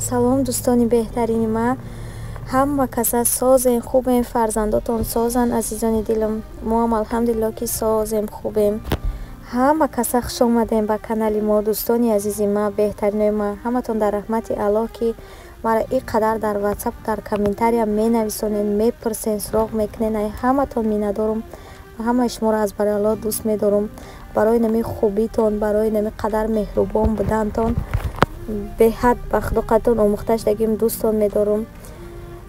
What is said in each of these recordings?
Салом, дӯстони беҳтарини ма. Ҳама каса созем, хубем, фарзандотон созанд, азизони дилам. Мо ҳам алҳамдулилло ки созем, хубем. Ҳама каса хуш омадем ба канали мо, дӯстони азизи ма, беҳтаринои ма. Ҳаматон дар раҳмати Аллоҳ, ки мара ин қадар дар ватсап, дар комментария менависонед, мепурсен, суроғ мекунед. Ай ҳаматон миннатдорум. Ҳамаи шуморо аз барои Аллоҳ дӯст медорум. Барои нами хубитон, барои нами қадар меҳрубон будантон беҳад ба худо қадтон омӯхта шудагим, дӯстон медорум.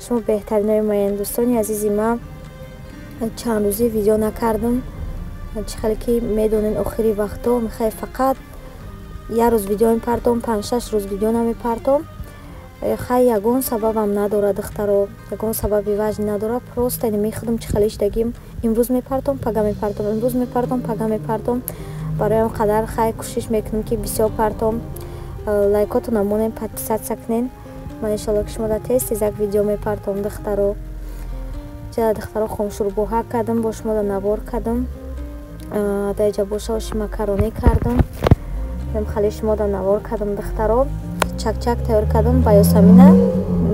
Шумо беҳтаринои маен, дӯстони азизи ма. Чанд рӯзӣ видео накардам. Чӣ хеле ки медонед, охири вақтҳо мехоҳем фақат як рӯз видео мепартом, 5-6 рӯз видео намепартом. Хай, ягон сабабам надорад, духтаро, ягон сабаби важни надорад. Просто мехудам чӣ хеле шудагим. Имрӯз мепартом, пага мепартом, имрӯз мепартом, пага мепартом. Барои он қадар хай кӯшиш мекунем, ки бисёр партом. Лайкотона монем, подписаться кунед. Ман иншоалло ки шумо дар тез тезак видео мепартом, духтаро. Ҷа духтаро, хомшурбоҳа кардам, бо шумо да навор кардам. Дар иҷа боша оши макаронӣ кардам. Хеле шумо да навор кардам, духтаро. Чакчак тайёр кардам ба Ёсамина.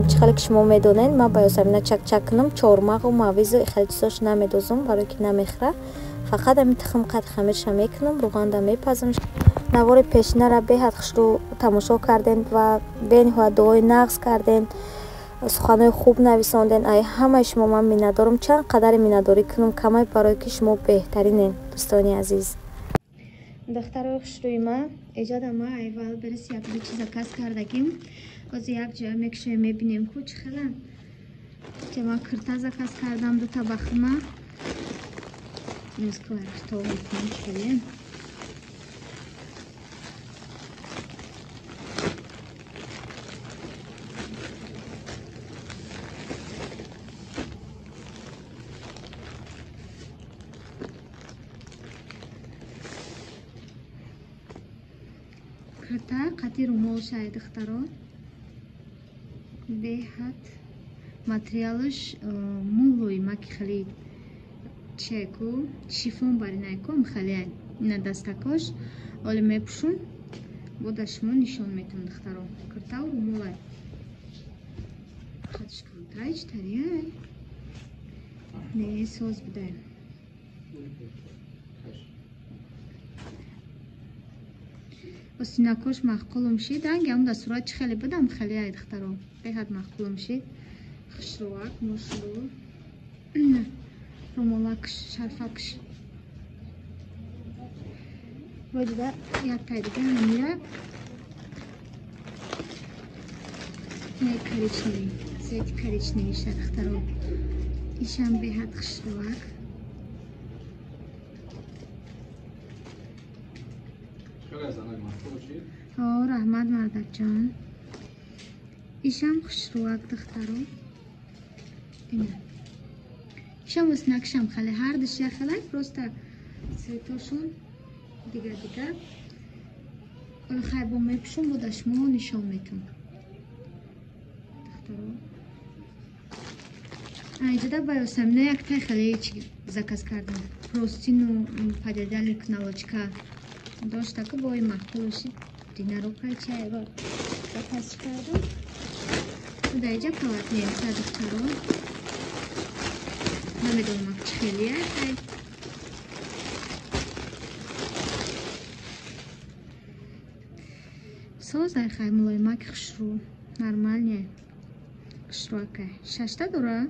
Чӣ хеле ки шумо медонед, ман ба Ёсамина чакчак кунам, чормағу мавизу хеле чизош намедозам, барое ки намехӯра. Фақат ҳамин тухм қад хамирша мекунам, рӯғанда мепазам. Навори пешинара беҳад хушрӯ тамошо кардем ва бениҳоят дуои нағз кардем, суханҳои хуб нависондем. Ай ҳамаи шумо ман миннатдорум. Чанд қадаре миннатдорӣ кунам камай, барое ки шумо беҳтаринед, дӯстони азиз. Духтарои хушрӯи ма, эҷода ма айвал берес як ду чиз заказ кардагим. Ҳозир як ҷоя мекушоем, мебинем ку чӣ хела. Ма кирта заказ кардам, ду табахма. Кирто мекунем, чӣ хеле. Кирта қати румол шай, духтаро. Беҳад материалаш мулоима, ки хеле чиеку шифон баринайку хеле ина дастакош. Оле мепӯшум, бо да шумо нишон метам, духтаро. Киртау румолай. Хатш камтарай читариай. Не, соз будай. Осинакош маъқулум шид. Ранги ҳам дар сурат чӣ хеле будам, хеле ай, духтаро. Беҳад маъқулум шид. Хушрӯак, мошрӯ. Румолакш, шарфакш. Воҷида як тай дига ҳамира. Не, коричневый. Цвет коричневый ша, духтаро. Ишам беҳад хушрӯак. О, раҳмат, мардакҷон. Ишам хушрӯак, духтаро. Ина. Ишам оснакшам хеле, ҳар душ як хеле, просто цветошон дига дига. Оле хай бо мепӯшум, бо да шумо нишон метам. Духтаро. Иҷода ба Ёсамина як тай хеле чи заказ кардам. Простину пододеяльник наволочка дошта, ки бои маъқул шид. Динаро кайчаева заказ кардам. Дар иҷа полотенца, духтаро. Намедонам чӣ хеле хай. Созай хай, мулоимак, хушрӯ, нормальный. Хушрӯакай. Шашта дора?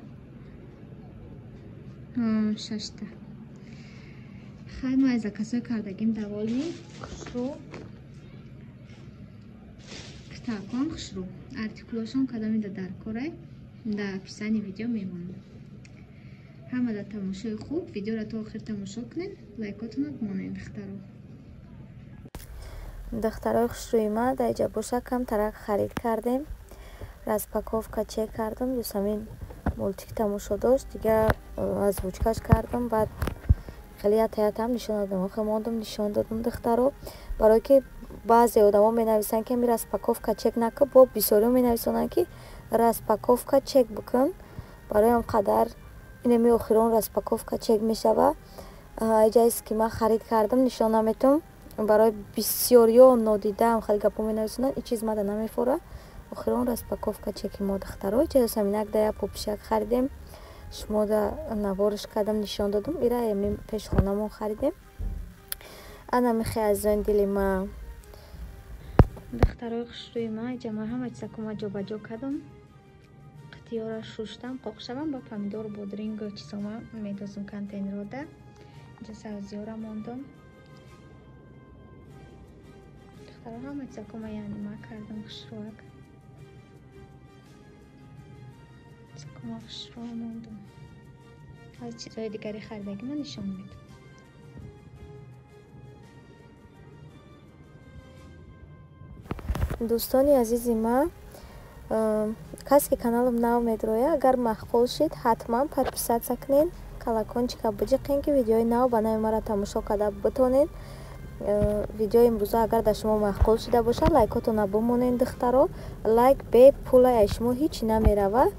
Шашта. Хай, ма аз заказҳои кардагим довольный. Хушрӯ. Китабкон хушрӯ. Артикулошон кадоми да дар корай, дар описании видео мемонам. Ҳама дар тамошои хуб, видеоро то охир тамошо кунед, лайкотонро бимонед, духтаро. Духтарои хушрӯи ма, дар иҷа боша камтарак харид кардем. Распаковка чек кардам, Ёсамин мультик тамошо дошт, дига озвучкаш кардам, баъд хеле ятаятам нишон додам. Охир мондум, нишон додам, духтаро. Барое ки баъзе одамо менависанд, ки ами распаковка чек накун, бо бисёриҳо менависонанд, ки распаковка чек бикун. Барои он қадар инами охирон распаковка чек мешава. Иҷаест ки ман харид кардам, нишон наметам. Барои бисёриҳо нодидаам хеле гапҳо менависонанд, ин чиз мада намефора. Охирон распаковка чеки мо духтаро. Ҷасаминак да я пупшак харидем. Шумо да наворш кардам, нишон додам. Ира ями пешхонамон харидем. Ана михе азизони дили ма. Духтарои хушрӯи ма, иҷа ма ҳама чизакума ҷобаҷо кардам. Қитиёра шуштам, қоқшавам ба помидор, бодрингу чизома медозум контейнерода. Иҷа сабзиёра мондам. Духтаро ҳама чизакума яъне ма кардам хушрӯак. Чизакума хушрӯ мондам. Аз чизои дигари харидагӣ ма нишон медам. Дӯстони азизи ма, касе ки каналам нав медроя, агар маъқул шид, ҳатман подписаться кунед, колокольчика биҷиқен, ки видеои нав ба нави мара тамошо карда битонед. Видеои имрӯза агар дар шумо маъқул шида бошад, лайкотона бимонед, духтаро. Лайк бепула аз шумо ҳеҷ намерава.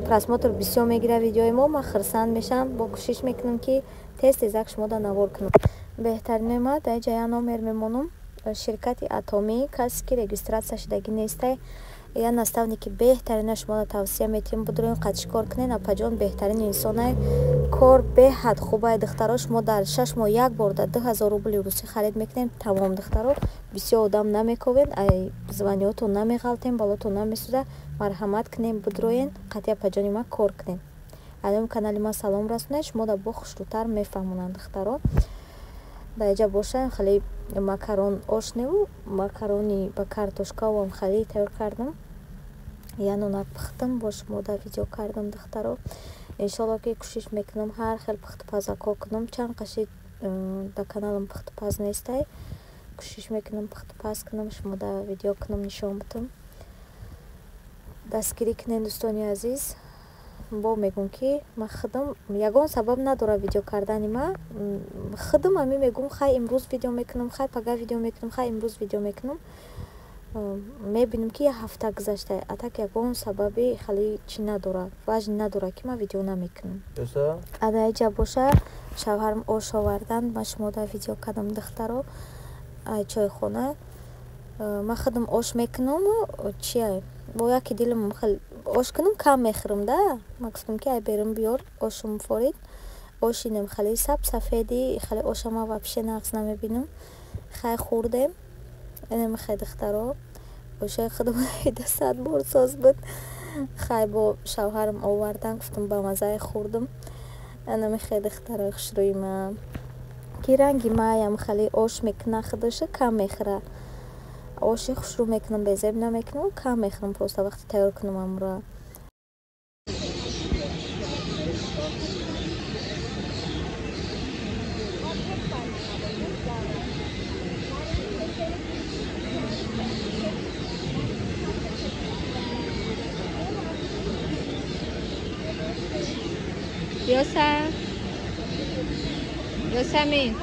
Просмотр бисёр мегирад видеои мо, ман хурсанд мешавам, бо кӯшиш мекунам, ки тез тезак шумода навор кунам. Беҳтаринои ма, дар ҷа я номер мемонам. Ширкати Атомӣ, касе ки регистрация шудагӣ нестай, я наставники беҳтарина шуморо тавсия метиҳем, будроин қадш кор кунед. Апаҷон беҳтарин инсонай, кор беҳад хубай духтаро. Шумо дар 6 моҳ як бор дар 2000 рубли русӣ харид мекунед, тамом духтаро. Бисёр одам намековед, ай званиётон намеғалтем, балотон намесӯзад. Марҳамат кунед, будроен, қатъи апаҷони ма кор кунед. Айноми канали ма салом расонед, шумо да бо хушрӯтар мефаҳмонанд духтаро. Дар иҷа боша хеле макарон ош неву макарони ба картошкаам хеле тайёр кардам. Я нонак пухтам, бо шумо дар видео кардам духтаро. Иншолло ки кӯшиш мекунам ҳар хел пухтупазако кунам. Чанд қаши дар каналам пухтупаз нестай. Кӯшиш мекунам пухтупаз кунам, шумо дар видео кунам, нишон битам. Дастгирӣ кунед дӯстони азиз. Бо мегӯм ки ман худам ягон сабаб надорад видео кардани ма. Худам ҳамин мегӯм, хай имрӯз видео мекунам, хай пага видео мекунам, хай имрӯз видео мекунам. Мебинам ки як ҳафта гузашта, а так ягон сабаби хеле чӣ надорад, важн надорад ки ман видео намекунам. Ада иҷа боша шавҳарам ош овардан, ман шумо дар видео кардам духтаро. Ай чойхона ман худам ош мекунам, чи бо яке дилам хеле ош кунам кам мехӯрам да. Ман гуфтам ки ай берун биёр ошум форид. Ош инам хеле саб сафеди, хеле оша ман вообще нағз намебинам. Хай хӯрдем. Инам хай духтаро. Ошои худам 100 бор соз буд. Хай бо шавҳарам овардан, гуфтам ба маззаи хӯрдам. Инам хай духтарои хушрӯи ма. Ки ранги маям хеле ош мекуна худоша кам мехӯра. Оши хушрӯ мекунам, безеб намекунам, кам мехӯрам просто вақти тайёр кунам амро. Yosa. Yosamin.